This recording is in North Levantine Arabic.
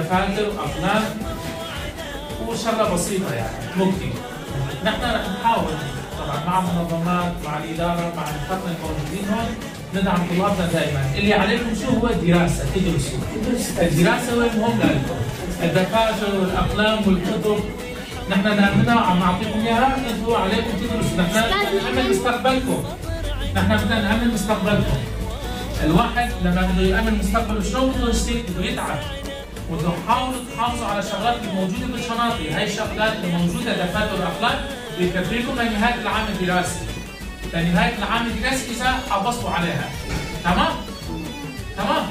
دفاتر واقلام وشغله بسيطة، يعني مو كثير. نحن رح نحاول طبعا مع المنظمات، مع الاداره، مع رفاقنا الموجودين هون، ندعم طلابنا دائما. اللي عليكم شو هو؟ دراسه، تدرسوا. الدراسة هو المهم لكم. الدفاتر والاقلام والكتب نحن نأمنها وعم نعطيكم اياها، انتم عليكم تدرسوا. نحن بدنا نأمن مستقبلكم، نحن بدنا نأمن مستقبلكم. الواحد لما بده يأمن مستقبله شلون بده يصير؟ بده يتعب. وبده تحاولوا تحافظوا على الشغلات الموجودة بالشناطي، هاي الشغلات الموجودة دفاتر واقلام بتكفيكم لنهاية العام الدراسي. لنهاية العام الدراسي اذا حافظتوا عليها. تمام؟ تمام.